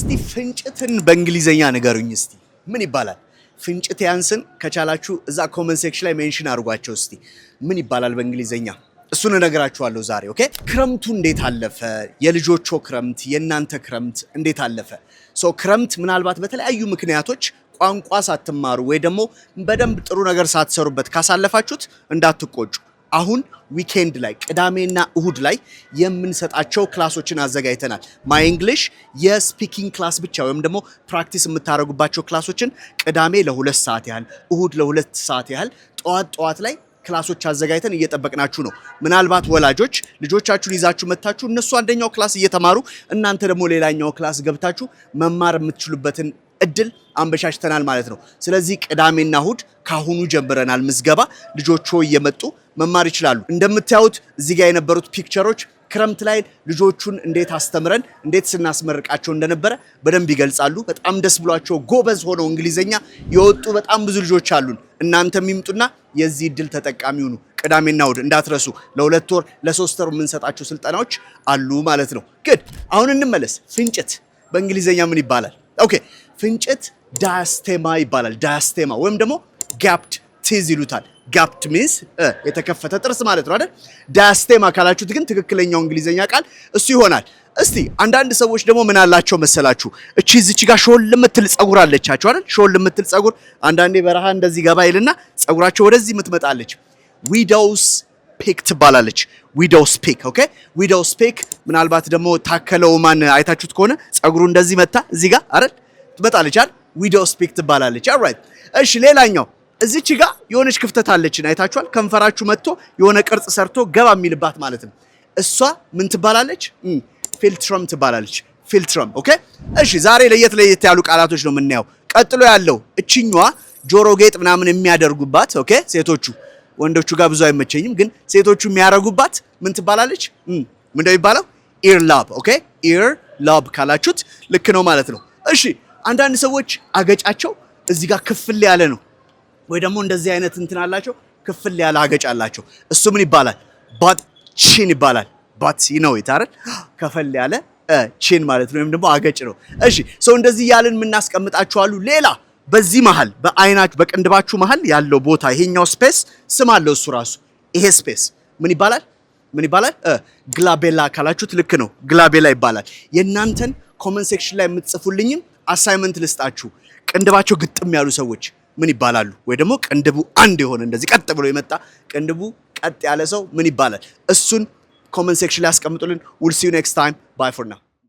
እስቲ ፍንጭትን በእንግሊዘኛ ንገሩኝ እስቲ ምን ይባላል? ፍንጭት ያንስን ከቻላችሁ እዛ comment section ላይ mention አድርጓቸው እስቲ ምን ይባላል በእንግሊዘኛ? እሱን እነግራችኋለሁ ዛሬ። Okay፣ ክረምቱ እንዴት አለፈ? የልጆቾ ክረምት፣ የእናንተ ክረምት እንዴት አለፈ? So ክረምት ምናልባት በተለያዩ ምክንያቶች ቋንቋ ሳትማሩ ወይ ደግሞ በደንብ ጥሩ ነገር ሳትሰሩበት ካሳለፋችሁት እንዳትቆጩ። አሁን weekend ላይ፣ ቅዳሜና እሁድ ላይ የምንሰጣቸው class ኦችን አዘጋጅተናል። My English የ speaking class ብቻ ወይም ደግሞ practice የምታደርጉባቸው class ኦችን ቅዳሜ ለ2 ሰዓት ያህል፣ እሁድ ለ2 ሰዓት ያህል ጠዋት ጠዋት ላይ class ኦች አዘጋጅተን እየጠበቅናችሁ ነው። ምናልባት ወላጆች ልጆቻችሁን ይዛችሁ መጥታችሁ እነሱ አንደኛው class እየተማሩ እናንተ ደግሞ ሌላኛው class ገብታችሁ መማር የምትችሉበትን እድል አመቻችተናል ማለት ነው። ስለዚህ ቅዳሜና እሁድ ካሁኑ ጀምረናል ምዝገባ። ልጆቹ እየመጡ መማር ይችላሉ። እንደምታዩት እዚህ ጋር የነበሩት picture ኦች ክረምት ላይ ልጆቹን እንዴት አስተምረን እንዴት ስናስመርቃቸው እንደነበረ በደንብ ይገልጻሉ። በጣም ደስ ብሏቸው ጎበዝ ሆነው እንግሊዘኛ የወጡ በጣም ብዙ ልጆች አሉን። እናንተም ይምጡና የዚህ እድል ተጠቃሚ ሁኑ። ቅዳሜና እሁድ እንዳትረሱ። ለ2 ወር ለ3 ወር የምንሰጣቸው ስልጠናዎች አሉ ማለት ነው። ግን አሁን እንመለስ። ፍንጭት በእንግሊዘኛ ምን ይባላል? Okay፣ ፍንጭት diastema ይባላል። Diastema ወይም ደግሞ gapped teeth ይሉታል። Gapped means የተከፈተ ጥርስ ማለት ነው አይደል? Diastema ካላችሁት ግን ትክክለኛው እንግሊዘኛ ቃል እሱ ይሆናል። እስቲ አንዳንድ ሰዎች ደግሞ ምን አላቸው መሰላችሁ? እቺ እዚች ጋር ሾል የምትል ጸጉር አለቻቸው አይደል? ሾል የምትል ጸጉር አንዳንዴ በረሃ እንደዚህ ገባ ይልና ጸጉራቸው ወደዚህ የምትመጣለች widow's peak ትባላለች። Widow's peak, okay። Widow's peak። ምናልባት ደግሞ ታከለ ኡማን አይታችሁት ከሆነ ጸጉሩ እንደዚህ መታ እዚህ ጋር አይደል ትመጣለች አይደል? Widow's peak ትባላለች። Alright፣ እሺ። ሌላኛው እዚች ጋር የሆነች ክፍተት አለችን፣ አይታችኋል። ከንፈራችሁ መጥቶ የሆነ ቅርጽ ሰርቶ ገባ የሚልባት ማለት ነው። እሷ ምን ትባላለች? Philtrum ትባላለች። Philtrum, okay። እሺ፣ ዛሬ ለየት ለየት ያሉ ቃላቶች ነው የምናየው። ቀጥሎ ያለው እችኛዋ ጆሮ ጌጥ ምናምን የሚያደርጉባት፣ okay፣ ሴቶቹ፣ ወንዶቹ ጋር ብዙ አይመቸኝም፣ ግን ሴቶቹ የሚያደርጉባት ምን ትባላለች? ምንድነው የሚባለው? Ear lobe, okay። Ear lobe ካላችሁት ልክ ነው ማለት ነው። እሺ፣ አንዳንድ ሰዎች አገጫቸው እዚህ ጋር ክፍል ያለ ነው ወይ ደግሞ እንደዚህ አይነት እንትን አላቸው፣ ክፍል ያለ አገጭ አላቸው። እሱ ምን ይባላል? Butt chin ይባላል። Butt ነው አይደል? ከፈል ያለ chin ማለት ነው፣ ወይም ደግሞ አገጭ ነው። እሺ፣ so እንደዚህ እያልን የምናስቀምጣቸው አሉ። ሌላ በዚህ መሃል በአይናችሁ በቅንድባችሁ መሃል ያለው ቦታ ይሄኛው space ስም አለው እሱ ራሱ። ይሄ space ምን ይባላል? ምን ይባላል? Glabella ካላችሁት ልክ ነው። Glabella ይባላል። የእናንተን comment section ላይ የምትጽፉልኝም assignment ልስጣችሁ። ቅንድባቸው ግጥም ያሉ ሰዎች ምን ይባላሉ? ወይ ደግሞ ቅንድቡ አንድ የሆነ እንደዚህ ቀጥ ብሎ የመጣ ቅንድቡ ቀጥ ያለ ሰው ምን ይባላል? እሱን comment section ላይ አስቀምጡልን። We'll see you next time. Bye for now.